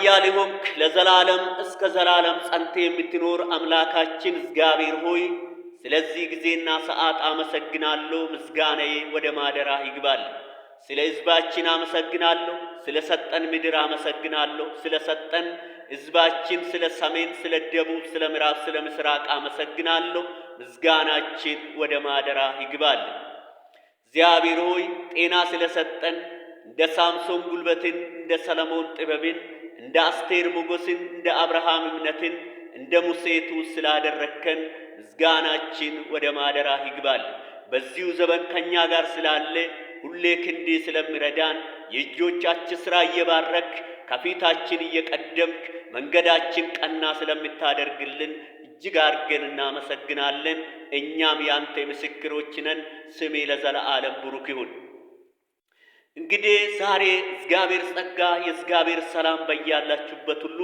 ኃያል የሆንክ ለዘላለም እስከ ዘላለም ጸንተ የምትኖር አምላካችን እግዚአብሔር ሆይ ስለዚህ ጊዜና ሰዓት አመሰግናለሁ። ምስጋናዬ ወደ ማደራህ ይግባል። ስለ ሕዝባችን አመሰግናለሁ። ስለ ሰጠን ምድር አመሰግናለሁ። ስለ ሰጠን ሕዝባችን፣ ስለ ሰሜን፣ ስለ ደቡብ፣ ስለ ምዕራብ፣ ስለ ምስራቅ አመሰግናለሁ። ምስጋናችን ወደ ማደራህ ይግባል። እግዚአብሔር ሆይ ጤና ስለ ሰጠን እንደ ሳምሶን ጉልበትን፣ እንደ ሰለሞን ጥበብን፣ እንደ አስቴር ሞገስን፣ እንደ አብርሃም እምነትን፣ እንደ ሙሴ ትሑት ስላደረግከን ምስጋናችን ወደ ማደራህ ይግባል። በዚሁ ዘመን ከእኛ ጋር ስላለ ሁሌ ክንዴ ስለሚረዳን የእጆቻችን ሥራ እየባረክ ከፊታችን እየቀደምክ መንገዳችን ቀና ስለምታደርግልን እጅግ አድርገን እናመሰግናለን። እኛም ያንተ ምስክሮች ነን። ስሜ ለዘለዓለም ብሩክ ይሁን። እንግዲህ ዛሬ እግዚአብሔር ጸጋ የእግዚአብሔር ሰላም በያላችሁበት ሁሉ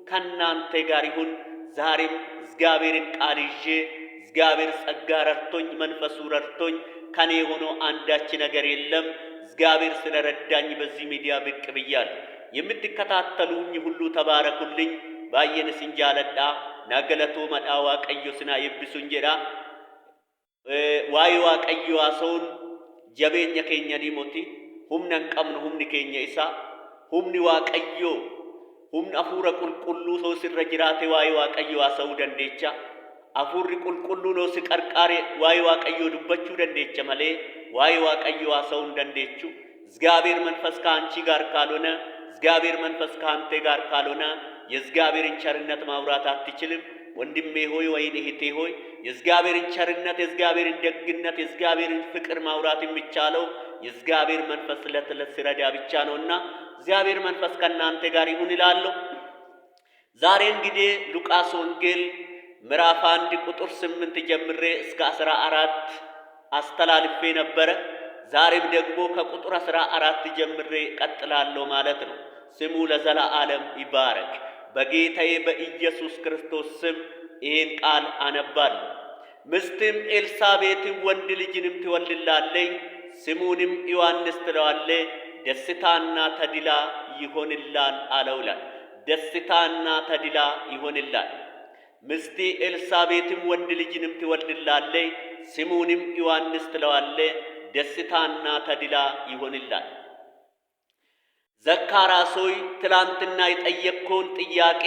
ከእናንተ ጋር ይሁን። ዛሬም እግዚአብሔርን ቃል ይዤ እግዚአብሔር ጸጋ ረድቶኝ መንፈሱ ረድቶኝ ከኔ ሆኖ አንዳች ነገር የለም። እግዚአብሔር ስለረዳኝ በዚህ ሚዲያ ብቅ ብያለሁ። የምትከታተሉኝ ሁሉ ተባረኩልኝ። Baay'een isin jaaladha. Naa galatoomadha. Waaqayyo sinaa eebbisuun jedha. Waa'ee Waaqayyoo haasa'uun jabeenya keenya ni moti. Humna hin qabnu, humni keenya isa. Humni Waaqayyoo, humni hafuura qulqulluu soo sirra jiraate waa'ee Waaqayyoo haasa'uu dandeecha. Hafuurri qulqulluun oo si qarqaare waa'ee Waaqayyoo dubbachuu dandeecha malee waa'ee Waaqayyoo haasa'uu hin dandeechu. እግዚአብሔር መንፈስ ከአንቺ ጋር ካልሆነ፣ እግዚአብሔር መንፈስ ከአንተ ጋር ካልሆነ የእግዚአብሔርን ቸርነት ማውራት አትችልም። ወንድሜ ሆይ ወይን እህቴ ሆይ፣ የእግዚአብሔርን ቸርነት፣ የእግዚአብሔርን ደግነት፣ የእግዚአብሔርን ፍቅር ማውራት የሚቻለው የእግዚአብሔር መንፈስ ዕለት ዕለት ሲረዳ ብቻ ነውና እግዚአብሔር መንፈስ ከእናንተ ጋር ይሁን እላለሁ። ዛሬ እንግዲህ ሉቃስ ወንጌል ምዕራፍ 1 ቁጥር 8 ጀምሬ እስከ 14 አስተላልፌ ነበረ። ዛሬም ደግሞ ከቁጥር 14 ጀምሬ ቀጥላለሁ ማለት ነው። ስሙ ለዘላለም ይባረክ። በጌታዬ በኢየሱስ ክርስቶስ ስም ይህን ቃል አነባለሁ። ምስትም ኤልሳቤጥም ወንድ ልጅንም ትወልድላለች፣ ስሙንም ዮሐንስ ትለዋለህ። ደስታና ተድላ ይሆንላል አለው ይላል። ደስታና ተድላ ይሆንላል። ምስቲ ኤልሳቤጥም ወንድ ልጅንም ትወልድላለች፣ ስሙንም ዮሐንስ ትለዋለህ። ደስታና ተድላ ይሆንላል። ዘካራስ ሆይ፣ ትላንትና የጠየቅከውን ጥያቄ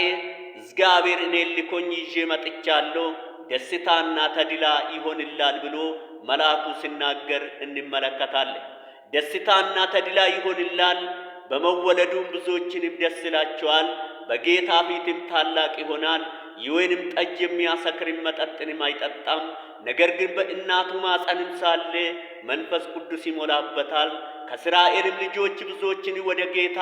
እግዚአብሔር እኔን ልኮኝ ይዤ መጥቻለሁ፣ ደስታና ተድላ ይሆንላል ብሎ መልአኩ ሲናገር እንመለከታለን። ደስታና ተድላ ይሆንላል፣ በመወለዱም ብዙዎችንም ደስ ይላቸዋል፣ በጌታ ፊትም ታላቅ ይሆናል። የወይንም ጠጅ የሚያሰክርም መጠጥንም አይጠጣም። ነገር ግን በእናቱ ማፀንም ሳለ መንፈስ ቅዱስ ይሞላበታል። ከእስራኤልም ልጆች ብዙዎችን ወደ ጌታ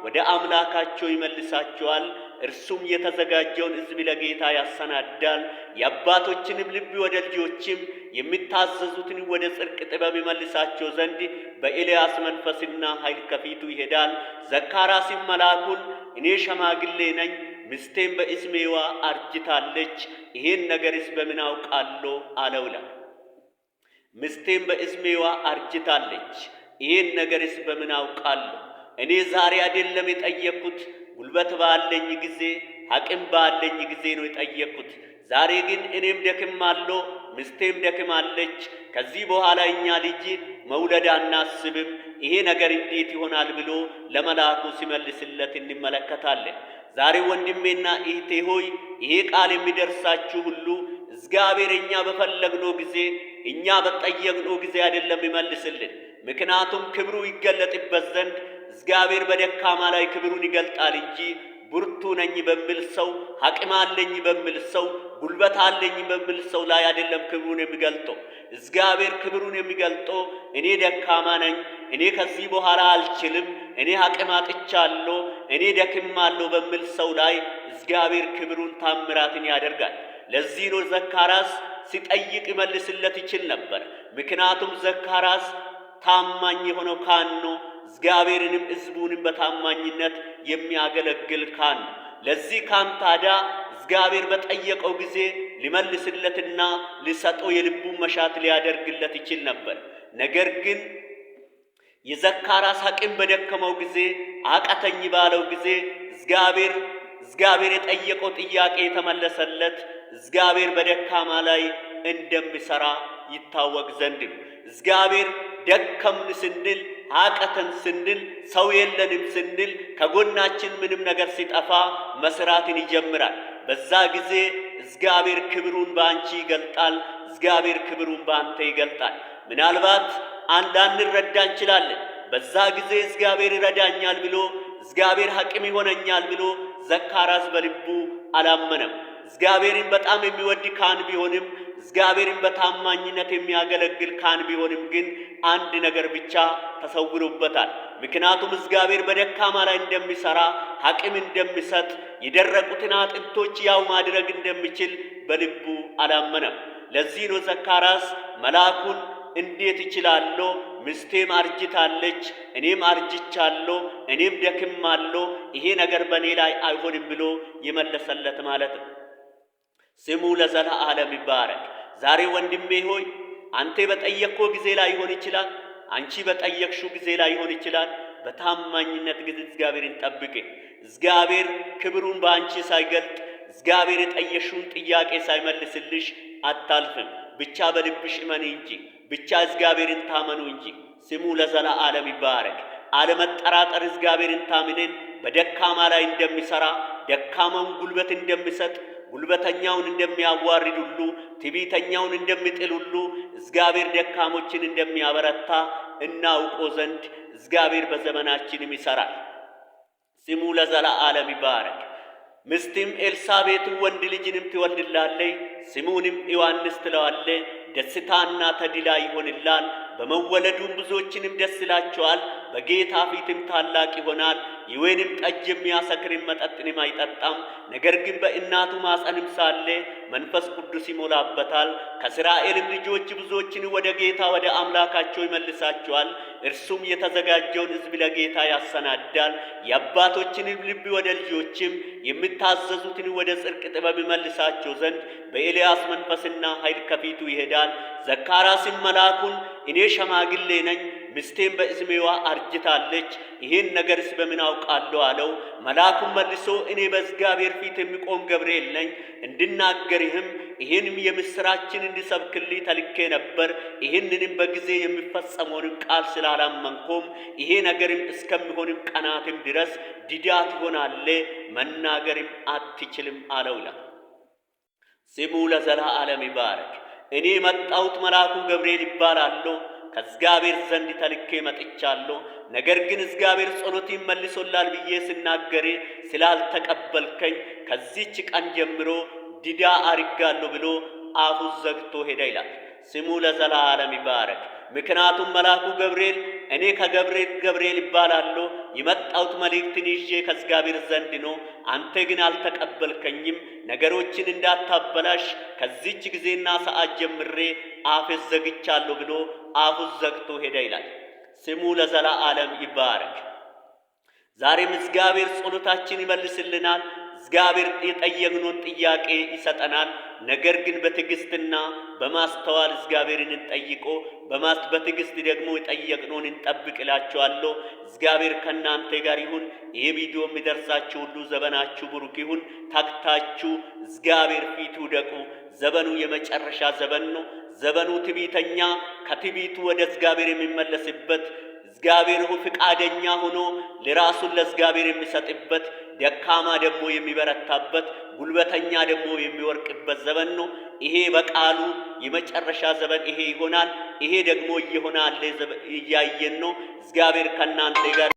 ወደ አምላካቸው ይመልሳቸዋል። እርሱም የተዘጋጀውን ሕዝብ ለጌታ ያሰናዳል። የአባቶችንም ልብ ወደ ልጆችም የሚታዘዙትን ወደ ጽድቅ ጥበብ ይመልሳቸው ዘንድ በኤልያስ መንፈስና ኃይል ከፊቱ ይሄዳል። ዘካርያስም መልአኩን እኔ ሸማግሌ ነኝ፣ ሚስቴም በዕድሜዋ አርጅታለች፣ ይሄን ነገርስ በምን አውቃለሁ አለው ይላል። ሚስቴም በዕድሜዋ አርጅታለች፣ ይሄን ነገርስ በምን አውቃለሁ? እኔ ዛሬ አይደለም የጠየቅኩት፣ ጉልበት ባለኝ ጊዜ፣ አቅም ባለኝ ጊዜ ነው የጠየቅኩት። ዛሬ ግን እኔም ደክማለሁ፣ ሚስቴም ደክማለች። ከዚህ በኋላ እኛ ልጅ መውለድ አናስብም። ይሄ ነገር እንዴት ይሆናል ብሎ ለመልአኩ ሲመልስለት እንመለከታለን። ዛሬ ወንድሜና እህቴ ሆይ፣ ይሄ ቃል የሚደርሳችሁ ሁሉ እግዚአብሔር እኛ በፈለግነው ጊዜ፣ እኛ በጠየቅነው ጊዜ አይደለም ይመልስልን። ምክንያቱም ክብሩ ይገለጥበት ዘንድ እግዚአብሔር በደካማ ላይ ክብሩን ይገልጣል እንጂ ብርቱ ነኝ በሚል ሰው፣ አቅም አለኝ በሚል ሰው፣ ጉልበት አለኝ በሚል ሰው ላይ አይደለም ክብሩን የሚገልጠው። እግዚአብሔር ክብሩን የሚገልጠው እኔ ደካማ ነኝ፣ እኔ ከዚህ በኋላ አልችልም፣ እኔ አቅም አጥቻለሁ፣ እኔ ደክማለሁ በሚል ሰው ላይ እግዚአብሔር ክብሩን ታምራትን ያደርጋል። ለዚህ ነው ዘካርያስ ሲጠይቅ ይመልስለት ይችል ነበር። ምክንያቱም ዘካርያስ ታማኝ የሆነው ካህን ነው። እግዚአብሔርንም ሕዝቡንም በታማኝነት የሚያገለግል ካህን ነው። ለዚህ ካህን ታዲያ እግዚአብሔር በጠየቀው ጊዜ ሊመልስለትና ሊሰጠው የልቡን መሻት ሊያደርግለት ይችል ነበር። ነገር ግን የዘካርያስ አቅም በደከመው ጊዜ አቃተኝ ባለው ጊዜ እግዚአብሔር የጠየቀው ጥያቄ የተመለሰለት እግዚአብሔር በደካማ ላይ እንደሚሰራ ይታወቅ ዘንድ ነው። እግዚአብሔር ደከምን ስንል፣ አቀተን ስንል፣ ሰው የለንም ስንል፣ ከጎናችን ምንም ነገር ሲጠፋ መስራትን ይጀምራል። በዛ ጊዜ እግዚአብሔር ክብሩን በአንቺ ይገልጣል። እግዚአብሔር ክብሩን በአንተ ይገልጣል። ምናልባት ላንረዳ እንችላለን። በዛ ጊዜ እግዚአብሔር ይረዳኛል ብሎ፣ እግዚአብሔር ሐቂም ይሆነኛል ብሎ ዘካርያስ በልቡ አላመነም። እግዚአብሔርን በጣም የሚወድ ካህን ቢሆንም፣ እግዚአብሔርን በታማኝነት የሚያገለግል ካህን ቢሆንም ግን አንድ ነገር ብቻ ተሰውሮበታል። ምክንያቱም እግዚአብሔር በደካማ ላይ እንደሚሰራ፣ ሐቅም እንደሚሰጥ፣ የደረቁትን አጥንቶች ያው ማድረግ እንደሚችል በልቡ አላመነም። ለዚህ ነው ዘካርያስ መልአኩን እንዴት እችላለሁ? ሚስቴም አርጅታለች፣ እኔም አርጅቻለሁ፣ እኔም ደክማለሁ፣ ይሄ ነገር በእኔ ላይ አይሆንም ብሎ የመለሰለት ማለት ነው። ስሙ ለዘለዓለም ይባረክ። ዛሬ ወንድሜ ሆይ፣ አንተ በጠየቅከው ጊዜ ላይ ይሆን ይችላል፣ አንቺ በጠየቅሽው ጊዜ ላይ ይሆን ይችላል። በታማኝነት ጊዜ እግዚአብሔርን ጠብቂ። እግዚአብሔር ክብሩን በአንቺ ሳይገልጥ፣ እግዚአብሔር የጠየቅሽውን ጥያቄ ሳይመልስልሽ አታልፍም። ብቻ በልብሽ እመኒ እንጂ፣ ብቻ እግዚአብሔርን ታመኑ እንጂ። ስሙ ለዘለዓለም ይባረክ። አለመጠራጠር እግዚአብሔርን ታምነን በደካማ ላይ እንደሚሰራ፣ ደካማውን ጉልበት እንደሚሰጥ፣ ጉልበተኛውን እንደሚያዋርድ ሁሉ፣ ትዕቢተኛውን እንደሚጥል ሁሉ እግዚአብሔር ደካሞችን እንደሚያበረታ እናውቆ ዘንድ እግዚአብሔር በዘመናችንም ይሰራል። ስሙ ለዘለዓለም ይባረክ። ሚስትም ኤልሳቤጥ ወንድ ልጅንም ትወልድላለች፣ ስሙንም ዮሐንስ ትለዋለህ። ደስታና ተድላ ይሆንላል። በመወለዱም ብዙዎችንም ደስ ይላቸዋል። በጌታ ፊትም ታላቅ ይሆናል። የወይንም ጠጅ የሚያሰክርን መጠጥንም አይጠጣም። ነገር ግን በእናቱ ማፀንም ሳለ መንፈስ ቅዱስ ይሞላበታል። ከእስራኤልም ልጆች ብዙዎችን ወደ ጌታ ወደ አምላካቸው ይመልሳቸዋል። እርሱም የተዘጋጀውን ሕዝብ ለጌታ ያሰናዳል። የአባቶችንም ልብ ወደ ልጆችም፣ የሚታዘዙትን ወደ ጽድቅ ጥበብ ይመልሳቸው ዘንድ በኤልያስ መንፈስና ኃይል ከፊቱ ይሄዳል። ዘካርያስም መልአኩን እኔ ሸማግሌ ነኝ፣ ሚስቴም በዕድሜዋ አርጅታለች፣ ይህን ነገርስ በምን አውቃለሁ አለው። መልአኩም መልሶ እኔ በእግዚአብሔር ፊት የሚቆም ገብርኤል ነኝ፣ እንድናገርህም ይህንም የምሥራችን እንድሰብክልህ ተልኬ ነበር። ይህንንም በጊዜ የሚፈጸመውንም ቃል ስላላመንኩም ይሄ ነገርም እስከሚሆንም ቀናትም ድረስ ዲዳ ትሆናለህ፣ መናገርም አትችልም አለው ይላል። ስሙ ለዘላለም ይባረክ። እኔ የመጣሁት መልአኩ ገብርኤል ይባላለሁ። ከእግዚአብሔር ዘንድ ተልኬ መጥቻለሁ። ነገር ግን እግዚአብሔር ጸሎቴን መልሶላል ብዬ ስናገሬ ስላልተቀበልከኝ ከዚች ቀን ጀምሮ ዲዳ አርጋለሁ ብሎ አፉ ዘግቶ ሄደ ይላል። ስሙ ለዘላለም ይባረክ። ምክንያቱም መልአኩ ገብርኤል እኔ ከገብርኤል ገብርኤል ይባላለሁ፣ የመጣሁት መልእክትን ይዤ ከእግዚአብሔር ዘንድ ነው። አንተ ግን አልተቀበልከኝም። ነገሮችን እንዳታበላሽ ከዚች ጊዜና ሰዓት ጀምሬ አፍ ዘግቻለሁ ብሎ አፉ ዘግቶ ሄደ ይላል። ስሙ ለዘላለም ይባረክ። ዛሬም እግዚአብሔር ጸሎታችን ይመልስልናል። እግዚአብሔር የጠየቅነውን ጥያቄ ይሰጠናል። ነገር ግን በትዕግስትና በማስተዋል እግዚአብሔርን እንጠይቆ በትዕግስት ደግሞ የጠየቅነውን እንጠብቅ እላችኋለሁ። እግዚአብሔር ከእናንተ ጋር ይሁን። ይህ ቪዲዮ የሚደርሳችሁ ሁሉ ዘመናችሁ ብሩክ ይሁን። ታክታችሁ እግዚአብሔር ፊት ውደቁ። ዘመኑ የመጨረሻ ዘመን ነው። ዘመኑ ትዕቢተኛ ከትዕቢቱ ወደ እግዚአብሔር የሚመለስበት፣ እግዚአብሔር ፍቃደኛ ሆኖ ለራሱን ለእግዚአብሔር የሚሰጥበት፣ ደካማ ደግሞ የሚበረታበት፣ ጉልበተኛ ደግሞ የሚወርቅበት ዘመን ነው። ይሄ በቃሉ የመጨረሻ ዘመን ይሄ ይሆናል። ይሄ ደግሞ እየሆነ አለ፣ እያየን ነው። እግዚአብሔር ከእናንተ ጋር